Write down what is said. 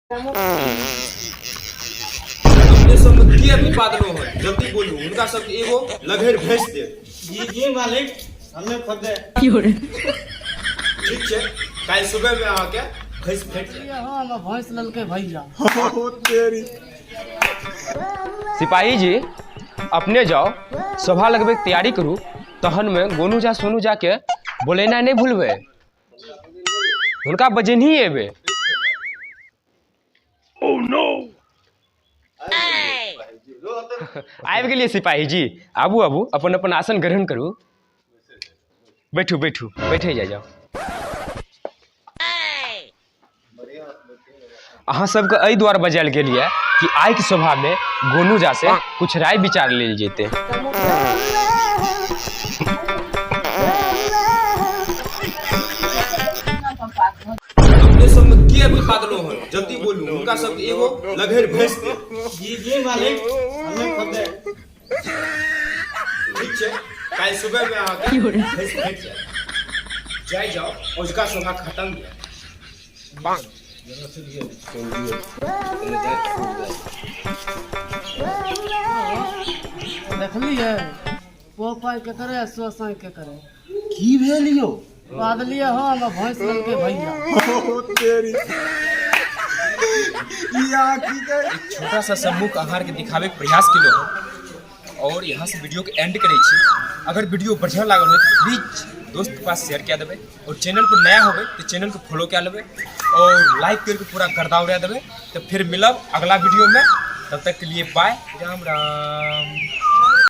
अपने सबमे के अभी पागलो हन? जल्दी बोलू, हुनका सबके एगो लगहर भैंस देब। जी जी मालिक, हमें खुद ठीक छै, काल्हि सुबह में अहाँके भैंस भेट जायत। हाँ, हमरा भैंस लेलकै भैया। सिपाही जी, अपने जाओ, सभा लगबे के तैयारी करू, तहन में गोनू झा सोनू झा के बोलेनाइ नहीं भूलबै, हुनका बजेनही एबै। आबि गेलियै सिपाही जी, आबू आबू, अपन अपन आसन ग्रहण करू, बैठू बैठू, बैठे जाय जाओ। अहाँ सबके एहि दुआरे बजायल गेल यऽ कि आइके सभामे गोनू झा से कुछ राय विचार लेल जेतै। अपने सबमे के अभी पागलो हन? जल्दी बोलू, हुनका सबके एगो लगहर भैंस देब। जी जी मालिक, हमें खुद ठीक छै, काल्हि सुबह में अहाँके भैंस भेट जायत। जाय जाओ, औजका सभा खत्म यऽ। देखलियै पोपाय के करे सोसाई के करे। की भेल यौ? बादलियै हो, हमरा भैंस लेलकै भैया। एक छोटा सा सम्मुख आहार के दिखावे के प्रयास केलो हन और यहाँ से वीडियो के एंड करै छी। अगर वीडियो बढ़िया लागल हो तो प्लीज दोस्त के पास शेयर कए देबै और चैनल पर नया होबै तो चैनल के फॉलो कए लेबै और लाइक करके पूरा गर्दा उड़ा देबै। तो फिर मिलब अगला वीडियो में, तब तक के लिए बाय, राम राम।